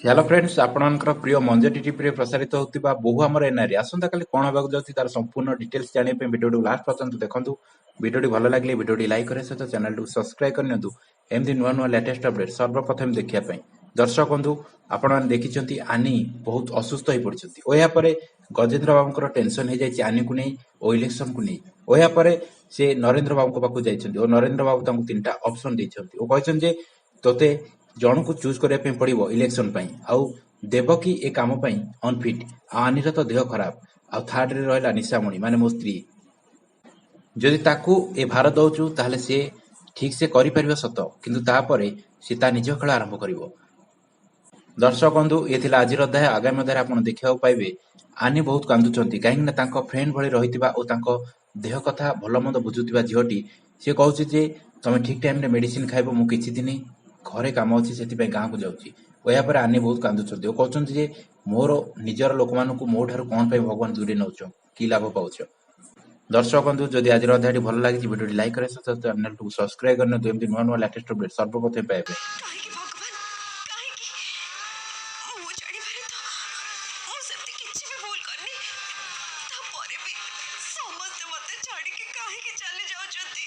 Hello friends, ଆପଣଙ୍କର ପ୍ରିୟ ମଞ୍ଜରୀ ଟିଭିରେ ପ୍ରସାରିତ ହେଉଥିବା ବୋହୂ ଆମର ଏନ୍ଆର୍ଇ ଆସନ୍ତାକାଲି କ'ଣ ହେବାକୁ ଯାଉଛି, ତାର ସମ୍ପୂର୍ଣ୍ଣ ଡିଟେଲ୍ସ ଜାଣିବା ପାଇଁ ଭିଡ଼ିଓଟିକୁ ଲାଷ୍ଟ ପର୍ଯ୍ୟନ୍ତ ଦେଖନ୍ତୁ। ଭିଡ଼ିଓଟି ଭଲ ଲାଗିଲେ ଭିଡ଼ିଓଟି ଲାଇକ୍ କରିବା ସହିତ ଚ୍ୟାନେଲଟିକୁ ସବସ୍କ୍ରାଇବ୍ କରିନିଅନ୍ତୁ, ଏମିତି ନୂଆ ନୂଆ ଲେଟେଷ୍ଟ ଅପଡେଟ୍ ସର୍ବପ୍ରଥମେ ଦେଖିବା ପାଇଁ। ଦର୍ଶକ ବନ୍ଧୁ, ଆପଣମାନେ ଦେଖିଛନ୍ତି ଆନି ବହୁତ ଅସୁସ୍ଥ ହୋଇପଡ଼ିଛନ୍ତି ଓ ଏହାପରେ ଗଜେନ୍ଦ୍ର ବାବୁଙ୍କର ଟେନସନ୍ ହେଇଯାଇଛି ଆନିକୁ ନେଇ ଓ ଇଲେକ୍ସନକୁ ନେଇ, ଓ ଏହାପରେ ସେ ନରେନ୍ଦ୍ର ବାବୁଙ୍କ ପାଖକୁ ଯାଇଛନ୍ତି ଓ ନରେନ୍ଦ୍ର ବାବୁ ତାଙ୍କୁ 3ଟା ଅପସନ୍ ଦେଇଛନ୍ତି ଓ କହିଛନ୍ତି ଯେ ତୋତେ ଜଣକୁ ଚୁଜ୍ କରିବା ପାଇଁ ପଡ଼ିବ ଇଲେକ୍ସନ ପାଇଁ, ଆଉ ଦେବକୀ ଏ କାମ ପାଇଁ ଅନଫିଟ୍, ଆଉ ଆନିର ତ ଦେହ ଖରାପ, ଆଉ ଥାର୍ଡରେ ରହିଲା ନିଶାମଣି ମାନେ ମୋ ସ୍ତ୍ରୀ। ଯଦି ତାକୁ ଏ ଭାର ଦଉଛୁ ତାହେଲେ ସେ ଠିକ୍ ସେ କରିପାରିବ ସତ, କିନ୍ତୁ ତାପରେ ସେ ତା ନିଜ ଖେଳ ଆରମ୍ଭ କରିବ। ଦର୍ଶକ ବନ୍ଧୁ, ଏ ଥିଲା ଆଜିର ଅଧ୍ୟାୟ। ଆଗାମୀ ଅଧ୍ୟାୟରେ ଆପଣ ଦେଖିବାକୁ ପାଇବେ ଆନି ବହୁତ କାନ୍ଦୁଛନ୍ତି, କାହିଁକିନା ତାଙ୍କ ଫ୍ରେଣ୍ଡ ଭଳି ରହିଥିବା ଓ ତାଙ୍କ ଦେହ କଥା ଭଲ ମନ୍ଦ ବୁଝୁଥିବା ଝିଅଟି ସେ କହୁଛି ଯେ ତମେ ଠିକ୍ ଟାଇମ୍ରେ ମେଡିସିନ ଖାଇବ, ମୁଁ କିଛି ଦିନ ଘରେ କାମ ଅଛି ସେଥିପାଇଁ ଗାଁକୁ ଯାଉଛି। ଓ ଏହାପରେ ଆନି ବହୁତ କାନ୍ଦୁଛନ୍ତି ଓ କହୁଛନ୍ତି ଯେ ମୋର ନିଜର ଲୋକମାନଙ୍କୁ ମୋ ଠାରୁ କ'ଣ ପାଇଁ ଭଗବାନ ଦୂରେଇ ନେଉଛ, କି ଲାଭ ପାଉଛ? ଦର୍ଶକ ବନ୍ଧୁ, ଯଦି ଆଜିର ଅଧ୍ୟାୟଟି ଭଲ ଲାଗିଛି ଭିଡ଼ିଓଟି ଲାଇକ୍ କରିବା ସହିତ ଚ୍ୟାନେଲଟିକୁ ସବସ୍କ୍ରାଇବ୍ କରିନିଅନ୍ତୁ, ଏମିତି ନୂଆ ନୂଆ ଲେଟେଷ୍ଟ ଅପଡେଟ୍ ସର୍ବପ୍ରଥମେ ପାଇବା ପାଇଁ। କାହିଁକି ଭଗବାନ, କାହିଁକି? ମୁଁ ଜାଣିବାରେ ତ ମୁଁ ସେମିତି କିଛି ବି ଭୁଲ କରିନି, ତାପରେ ବି ସମସ୍ତେ ମତେ ଛାଡ଼ିକି କାହିଁକି ଚାଲି ଯାଉଛନ୍ତି?